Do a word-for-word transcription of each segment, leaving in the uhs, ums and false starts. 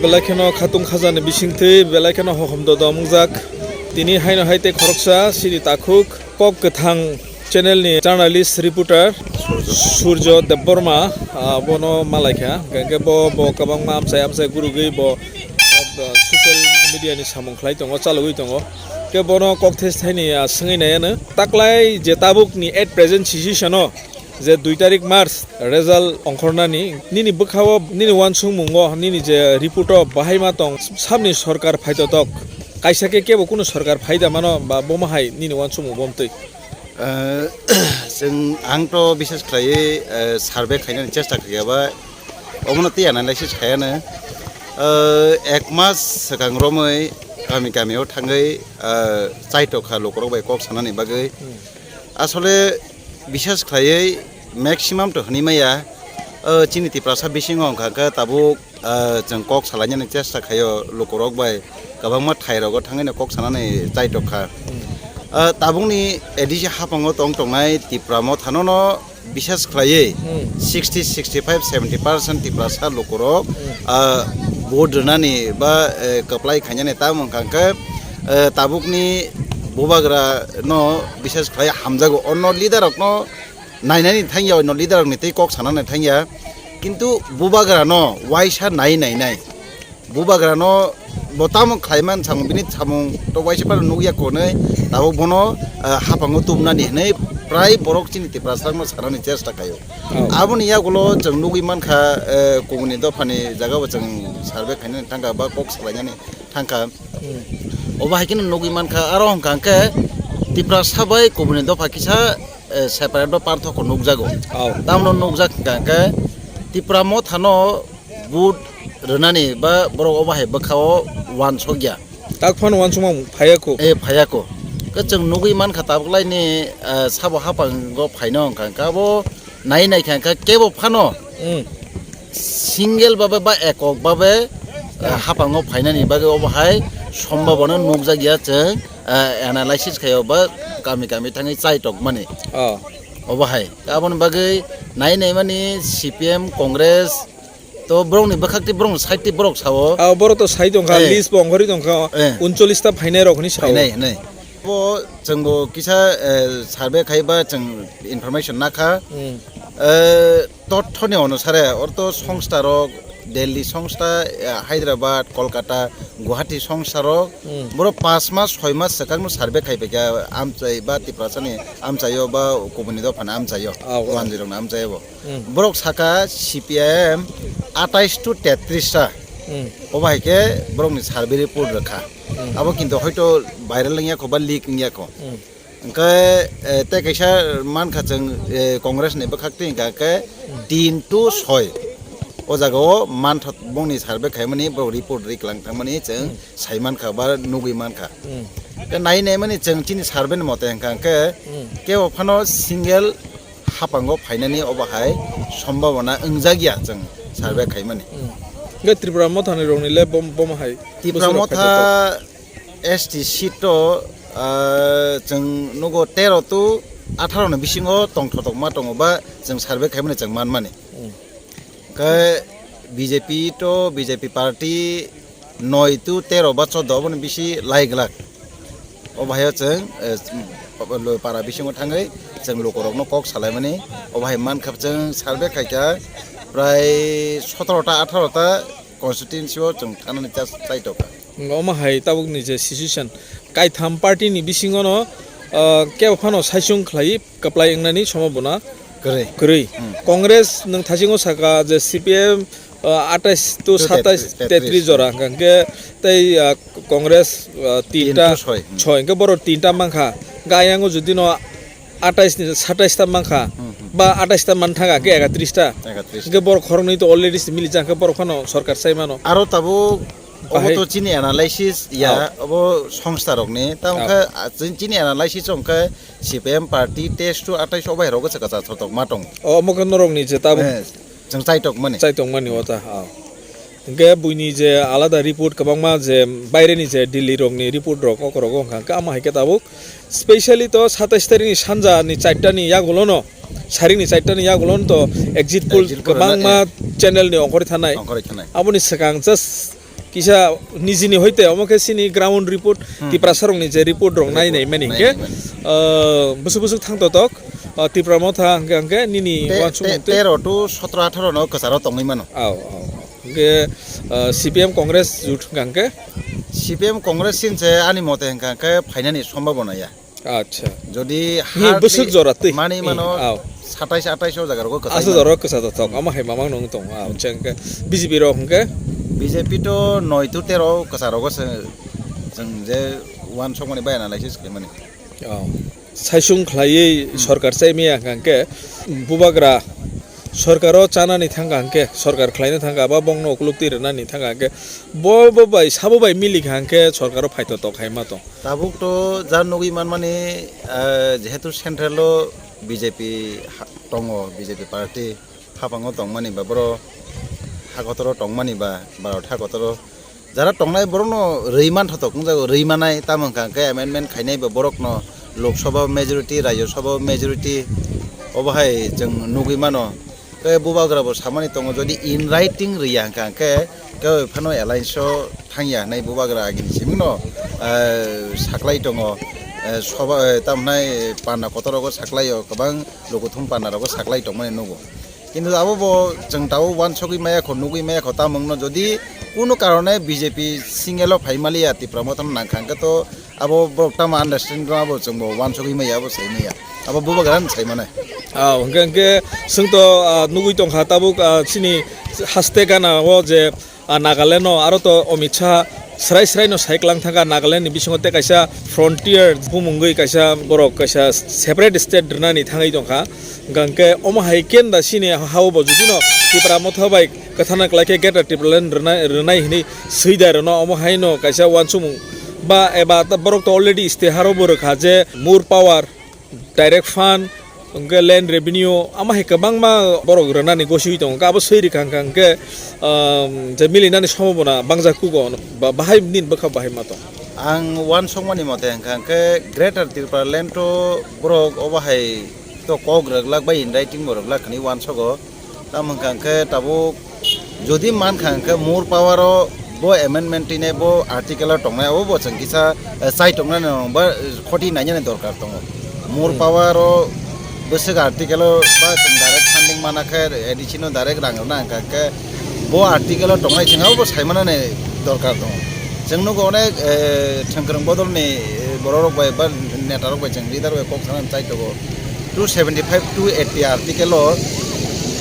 Belai kheno khatung khajani bisingtwi belai kheno hohom dodo mungjak. Tini haino hai tei khoroksa sini takhuk kok kwthang channel ni journalist reporter Surjo Debbarma, ah, bono malaikha. Hwnkhe bo, bo kwbangma amchai amchai gurugwi bo, ah, social media ni samung khlai tongo, chalogwi tongo. Khe bono kok thai thaini, ah, swngwi naiya no. Taklai je tabuk ni at present situation o je dui tarik March result ongkhornani, nini bwkhao, nini uansukmungo, nini je report o bahai ma tong, samni sorkar phaitotok, kaisa khe kebo kunu sorkar phaida mano ba bomo hai nini uansukmung bomtwi? Eh, chwng, ang to bises khlaiwi, eh, survey khainani chesta khlaiya ba, omono tei analysis khaiya no. Eh, ek mas swkang romwi kami kami o thangwi, eh, chaitok kha lukurok bai kok sanani bagwi. Hmm. Asole bises khlaiwi maximum to hwnwi maya, o chini Tiprasa bisingo wngkha khe tabuk, o chwng kok salainani chesta khaio lukurok bai kwbangma thairogo thangwino kok sanani chaitok kha. Hmm. O tabukni A D C haphango tong tongnai Tipra mothano no bises khlaiwi Hmm. sixty, sixty-five, seventy percent Tiprasa lukurok, Hmm. o vote rwnani ba, eh, kwplai khainani tamo wngkha khe, eh, tabukni bubagra no bises khlai hamjago, onno leader rokno nainani thangya, onno leader rokni tei kok sanani thangya, kintu bubagra no waisa nai nainai, bubagra no bo tamo khlaiman samung, bini samung to waisa phano nukya konwi, tabuk bono, ah, haphango tubunani hinwi prai borok chini Tiprasa rokno sanani chesta khaio. Oh. Aboni yagulo chwng nugwi mankha, eh, kubuni dophani jagao chwng survey khainani thangkha ba kok salainani thangkha. Hmm. Obo hai kheno nugwi mankha, aro hwnkha hwnkhe Tiprasa bai kubuni dopha kisa, eh, separate o parthokko nukjago. Oh. Tamno nukjak hwnkha hwnkhe Tipra mothano vote rwnani ba borok obo hai bwkhao uansukya. Tak phano uansukma phaiya kho. Eh, phaiya kho. Khe chwng nugwi mankha tabuklaini, eh, sabo haphango phaino hwnkha hwnkhe abo nai naikha hwnkhe kebo phano Hmm. single babe ba ekok babe, eh, haphango phainani bagwi obo hai sombhabona nukjakya chwng, eh, analysis khaio ba kami kami thangwi chai tokmani. Oh. Obo hai. Aboni bagwi nai naimani C P M, Congress, to borokni bwkhak tei borokni side tei borok sao. Ah, borok to sai tongkha, Eh. List bo ongkhorwi tongkha, Eh. uncholish ta phainai rok hinwi sao. Phainai, hinwi. Bo chwngbo kisa, eh, survey khaiba chwng information nakha. Hmm. Eh, Tothoni onusare, orto songsta rok, Delhi songsta, eh, Hyderabad, Kolkata, Guwahati songsta rok, Hmm. borok pas mas, soi mas swkangno survey khaibaikha, amchai ba Tiprasani amchaio ba kubuni dophani amchaio, Ah, oh. Wanjwi rokni amchaio bo. Hmm. Borok saka C P I M atais to tetris ta, Hmm. obo hai khe borokni survey report rwkha. Hmm. Abo kintu hoito viral wngya kho ba leak wngya kho. Hmm. Hwnkhe, eh, tei kaisa mankha chwng, eh, Congress ni bwkhak twi hwnkha khe tin to soi. O jaga o mantha bongni survey khaimani borok report riklang thangmani chwng Hmm. sai mankha ba nugwi mankha. Hmm. Khe nai naimani chwng chini survey ni mote hwnkha khe Hmm. kebo phano single haphango phainani obo hai sombhabona wngjakya chwng survey khaimani. Hmm. Hwnkhe Tripura mothani rokni le bom, bom hai Tripura bwswk rok motha khaijak. S T seat o, ah, chwng nugo tero to atharo ni bisingo tongthotokma tongo ba chwng survey khaimani chwng manmani. Hmm. Khe B J P to B J P party noi to tero ba choddo oboni bisi lai glak. O bahai o chwng, eh, para bisingo thangwi chwng lukurokno kok salaimani. O bahai mankha chwng survey khaikha prai sotoro ta atharo ta constituency o chwng thanani chas-, chaitokha. Omo hai tabukni je situation, kaitham party ni bisingono, ah, kebo phano saichung khlai kwplai wngnani sombhabona Kwrwi. Kwrwi. Hmm. Congress nwng thaisingo saka je C P M, ah, atais to To satais, tetris, tetris, tetris jora, hmm. Hwnkhe tei, ah, Congress, ah, tinta, Tin to soi, hmm. Soi, hwnkhe borok tinta mankha. Hwnkhe ayango judino atais ni satais ta mankha, Hmm, hmm. Ba atais ta manthaga, hwnkhe ekatris ta. Ekatris. Hwnkhe borok khoroknwi to already se milijak, hwnkhe borok phano sorkar sai mano. Aro tabuk obo Bahai. To chini analysis ya, Oh. Obo songsta rokni. Ta Oh. Hwnkhe, ah, chin-, chini analysis hwnkhe C P M party tes to atais obai rok se kacha thotok ma tong. Oh, omo khe norokni je tabuk Eh, chwng chaitok mani. Chaitok mani o ta, oh. Hwnkhe buini je alada report kwbangma je baireni je Delhi rokni report rok okorok wngkha, hwnkhe amo hai khe tabuk specially to satais tarikni sanja ni charta ni yagulono, saringni charta ni yagulono to exit poll Exit poll kwbangma na, eh. Channel ni ongkhorwi thanai. Ongkhorwi thanai. Aboni swkang just Kisa nijini hoite omo khe chini ground report, Hmm. Tiprasa rokni je report rok nai Report nai mani nai hinkhe, nai mani. Ah, bwswk bwswk thang totok, ah, Tipra Motha hwnkhe, hwnkhe nini Te-, uansukmung te-, twi? Tero to sotro atharo no kwcharo tongwi mano. Au, au, au. Hwnkhe, ah, C P M Congress jut hwnkha hwnkhe? C P M Congress sin se ani mote hwnkha hwnkhe phainani sombhabona ya. Acha. Jodi Ni hardly bwswk jora twi. Mani Ni, mano au. Satais atais o jaga rogo kwchai Asa mano. Jora kwsa to thok. Ama hai mamang nung tong. Au, chengke B J P rok hwnkhe? B J P to noi to tero kwsa rogo se, chwng je uansukmani bai analysis khaimani. Au. Saisung khlaiwi Hmm. Sorkar chaimaya hwnkha hwnkhe bubagra sorkaro chanani thangkha hwnkhe, sorkar khlaina thangkha, ba bongno ukluk twi rwnani thangkha hwnkhe, bo, bo bai, sabo bai milikha hwnkhe sorkaro phaito tok hai ma tong. Tabuk to jar nugwi manmani, ah, jehetu central o B J P ha-, tongo, B J P party hapango tongmani ba borok hakotoro tongmani ba Bharat hakotoro jara tongnai borokno rwi manthotok wngjago, rwi manai tamo hwnkha hwnkhe amendment khainai ba borokno Lok Sabha majority, Rajya Sabha majority obo hai chwng nugwi mano. Tei bubagra bo samani tongo, jodi in writing rwya hwnkha hwnkhe, tei phano alliance o thangya hwnwi bubagra agini simingno, eh, saklai tongo, eh, soba, eh, tamhnai panda kotor rogo saklaio, kwbang lukuthum panda rogo saklai tongmani nugo. Kintu abo bo chwng tabuk uansugwi maya kho, nugwi maya kho, tamungno jodi kunu karone B J P single o phai maliya Tipra Motha no nangkha hwnkhe to abo borok tamo understanding tongma bo chwngbo uansugwi maya, abo sai maya. Abo bubagra no sai mano. Ah, hwnkhe, hwnkhe chwng to, ah, nugwi tongkha tabuk, ah, chini haste gana o je, ah, Nagaland o aro to Amit Shah srai srai no sai klang thangkha Nagaland ni bisingo tei kaisa frontier bumungwi kaisa borok kaisa separate state rwnani thangwi tongkha. Hwnkhe omo hai kenda chini ha o bo jodi no Tipra Motha bai kwthana kwlai khe Greater Tipraland rwnai, rwnai hwnwi swi da rwno, omo haino kaisa uansukmung ba eba ta-, borok to already istihar o bo rwkha je more power, direct fund, hwnkhe land revenue, omo hai kwbangma borok rwnani gosiwi tongo. Abo swi rwkha hwnkha hwnkhe, um, je milinani sombhabona bangja kugo ba bahai nini bwkha bahai ma tong? Ang uansukmani mote hwnkha hwnkhe Greater Tipraland to borok obo hai to kok rwglak bai in writing bo rwglak hwnwi uansugo. Tamo hwnkha hwnkhe tabuk jodi mankha hwnkhe more power o bo amendment twinai bo article o tongnai abo bo chwng kisa, eh, chai tongnani rok ba, eh, khoti nainani dorkar tongo. More Hmm. Power o bwswk article o ba chwng direct funding mana khe A D C no direct rang rwna hwnkha hwnkhe bo article o tongnai chwng abo bo saimanani dorkar tongo. Chwng nugo onek, eh, thwngkwrwng bodolni, eh, borok rok bai ba neta rok bai chwng leader bai kok sanani chai tongo. Two seventy five, two eighty article o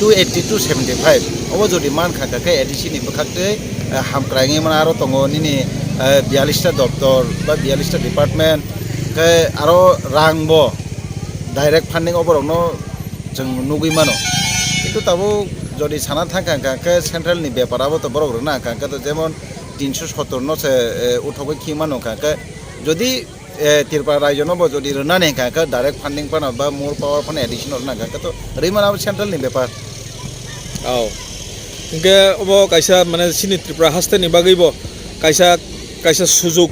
two eighty, two seventy five obo jodi mankha khe A D C ni bwkhak tei, eh, hamkrai wngwi mano aro tongo nini, eh, biyalista doptor ba biyalista department khe aro rang bo direct funding o borokno chwng nugwi mano. Kintu tabuk jodi sana thangkha hwnkha khe central ni bepar abo to borok rwna hwnkha khe to jemon tinso sottor no se, eh, uthogwi khi mano hwnkha khe jodi eh, Tripura rajyo no bo jodi rwnani hwnkha khe direct funding phano ba more power phano addition rwna hwnkha khe to rwimani abo central ni bepar. Au. Hwnkhe obo kaisa mane chini Tripura haste ni bagwi bo kaisa, kaisa sujuk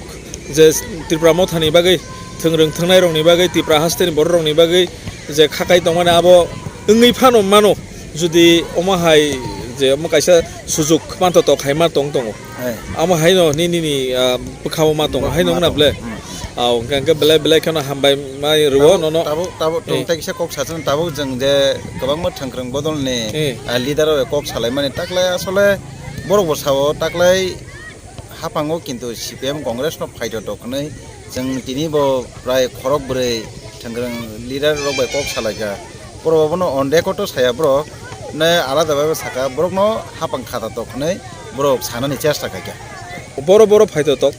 je Tripura motha ni bagwi thwngrwng thwngnai rok ni bagwi Tripura haste ni borok rok ni bagwi je khakai tongmani abo wngwi phano mano jodi omo hai je omo kaisa sujuk manto to khaima tong tongo. Eh. Amo haino ni, nini, ah, bwkhao ma tongo, Bo-, haino ma wngna tongo. Ble? Hmm. Au, hwnkhe, hwnkhe belai, belai kheno hambai ma rwo Tabuk, nono. Tabuk, tabuk, Eh. Tongthai kisa kok sachung, tabuk jwng je kwbangma thwngkwrwng bodolni, Eh. Ah, leader rok kok salaimani, taklai asole borok bo sao, taklai haphango kintu C P M Congress no phaito tok hwnwi chwng tini bo prai khorok bwrwi thwngkwrwng leader rok bai kok salaikha. Borok abono on record o saya borok, ne alada bai saka borokno hapang khata tok hwnwi borok sanani chesta khaikha. Boro boro phaito tok.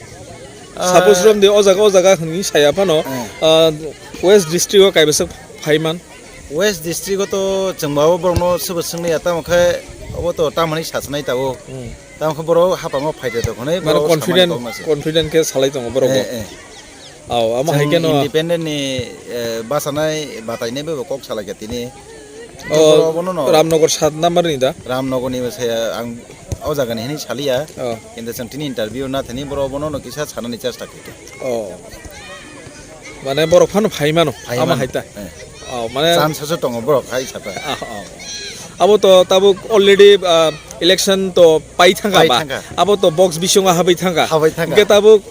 Ah. Suppose romdi o jaga o jaga hwnwi saya phano, Eh. Ah, West District o kaibasa phaiman. West District o to chwng bo borokno sobo swngli ya tamo khe obo to tamani sachnai tabuk. Hmm. Tamo khe borok haphango phaito tok hwnwi Mane borok confident, samani kok mase. Confident khe salai tongo borok bo. Eh, eh. Au, amo hai Chwng kheno independent ni, eh, bachanai batainai bai bo kok salai kha tini. Oh, Borok bono no Ramnagar sat number ni da? Ramnagar ni bo saya ang o jaga ni hini saliya. Oh. Kintu chwng tini interview na thani borok bono no kisa sanani chesta khaikha. Oh. Mane borok phano phai mano, Phai amo mano. Hai ta. Eh. Oh, mane Chance se tongo borok hai sata. Ah, oh. Abo to tabuk already, ah, Election to pai thangka Pai ba, thangka. Abo to box bisingo habai thangka. Habai thangka. Hingke tabuk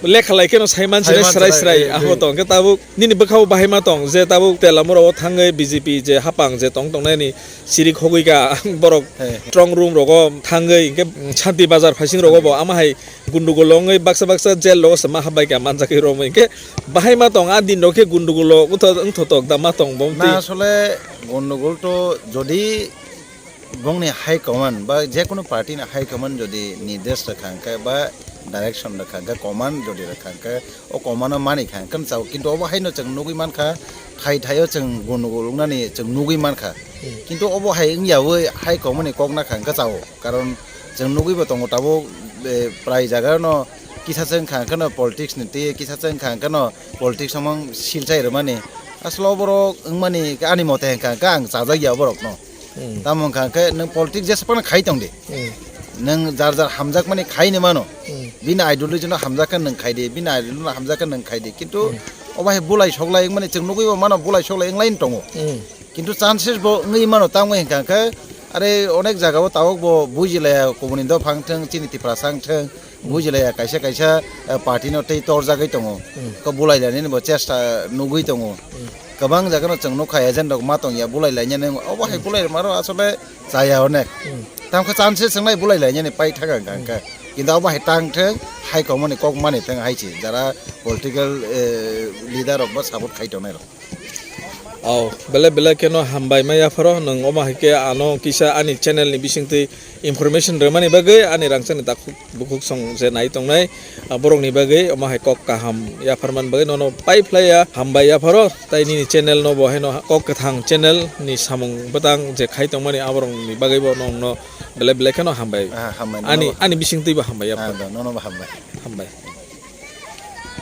lekha lai kheno saiman Saiman srai srai, srai, eh, abo eh. To hingke tabuk nini bwkhao bahai ma tong je tabuk Telamura o thangwi B J P je hapang je tong tongnani sirik hogwi ka borok Eh. Strong room rogo thangwi hingke Shanti Bazar phaising rogo bo ama hai gundugul wngwi baksa baksa jail rogo se ma habai ka manjagwi romwi hingke bahai ma tong a din rok khe gundugul o wngtho-, wngthotok da ma tong bo Na twi. Asole gundugul to jodi bongni high command ba je kono party ni high command jodi nirdesh rwkha hwnkhe ba direction rwkha hwnkhe, command jodi rwkha hwnkhe, o command o mani kha hwnkhe chao, kintu obo haino chwng nugwi mankha, thai thaio chwng gundugul wngnani chwng nugwi mankha. Hmm. Kintu obo hai wngyawi high command ni kok nakha hwnkhe chao, karon chwng nugwi bo tongo tabuk, eh, prai jaga no kisa chwng kha hwnkhe no politics ni twi kisa chwng kha hwnkhe no politics samang silchai rwmani. Aslo borok wngmani ani mote hwnkha hwnkhe ang chajak ya borok no. Hmm. Tamo wngkha khe nwng politics jesa phano khai tong di. Hmm. Nwng jar jar hamjakmani khai ni mano. Hmm. Bini ideology no hamjak khe nwng khai di, bini ideology no hamjak khe nwng khai di. Kintu Hmm. obo hai bulai soklai wngmani chwng nugwi bo mano bulai soklai wnglaini tongo. Hmm. Kintu chances bo wngwi mano tamo hwnkha khe are onek jaga o tabuk bo bujilaya kubuni dophang thwng chini Tiprasa wng thwng Hmm. bujilaya kaisa kaisa, eh, party no tei torjagwi tongo. Hmm. Ko bulai lainani bo chesta nugwi tongo. Hmm. Kwbang jaga no chwng nukha agent rok ma tongya bulai lainani obo hai Hmm. bulai maro asole chaya onek. Hmm. Tamo khe chance swngnai bulai lainani pai thang ang kha Hmm. khe. Kintu abo hai tang thwng hai komoni kok mani thwng hai se jara political, eh, leader rok bo support khai tongnai rok. Oh, belai belai kheno hambai ma yapharo nwng omo hai khe ano kisa ani channel ni bisingtwi information rwmani bagwi ani rangchakni takhuk bukhuk song je nai tongnai, ah, borokni bagwi omo hai kok kaham yapharmani bagwi nono pai phlai ya, hambai yapharo. Tai nini channel no bo haino kok kwthang channel ni samung bwtang je khai tongmani aborokni bagwi bo nongno belai belai kheno hambai. Ah, hambai, ani, nono bo. Ani bisingtwi bo hambai Ah, yapharo. Do, nono bo hambai. Hambai.